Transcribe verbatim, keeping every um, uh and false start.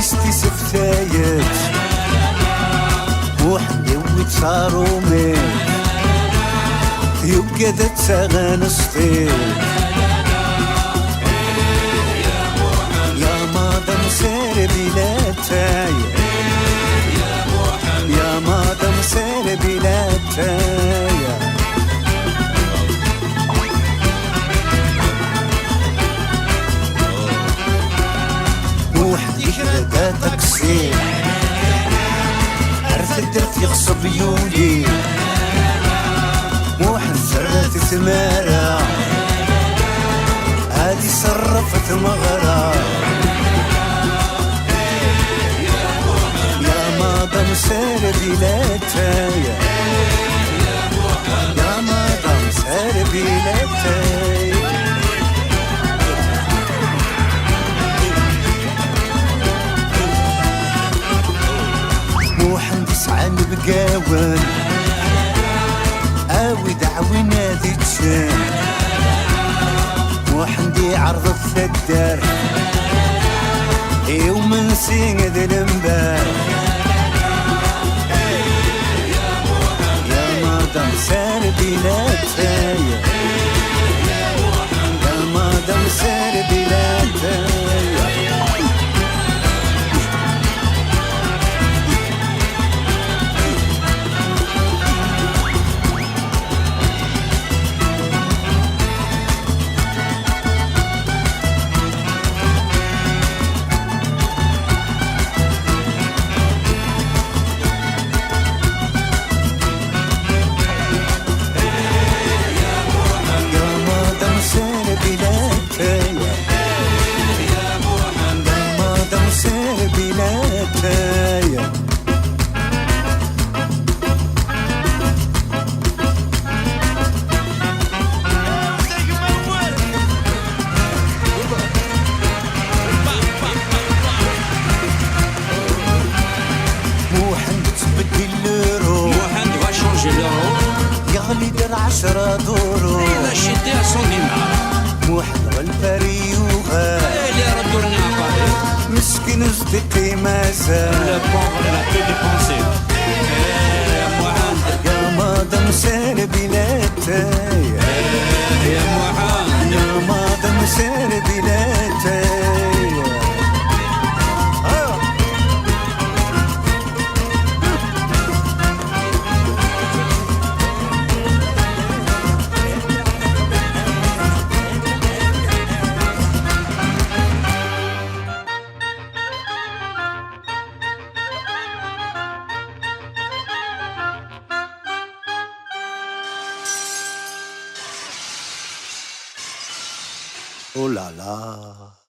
Tiseftayet, Muḥend iwwi-tt ɣer umi, yugad ad taɣen sṭil. Ya madam serbi latay, ya madam serbi latay. Muḥend ikra-d aṭaksi, ar taddart yeɣṣeb yuli. Muḥend terra-t tmara, ad iṣerref tmeɣra. Ya madam serbi latay, ya madam serbi latay. Muḥend isɛa inebgawen, awi-d aɛwin ad ččen. Muḥend iɛreḍ-d taddart i umensi d lembar. Ya madam serbi latay, ya madam serbi latay. Ya madam serbi latay, ya madam serbi latay. Muḥend tbeddel l'euro. Muḥend va changer l'euro. Yeɣli-d ar ɛecra duru. Il a acheté à cent dinars. Muḥend ɣer Lpari yuɣal. Il est retourné à Paris. Meskin zdiq mazal. Le pauvre, il a tout dépensé. Eh, Muḥend. Ya madam serbi latay, ya Muḥend. Ya madam serbi latay. Ah. Oh là là.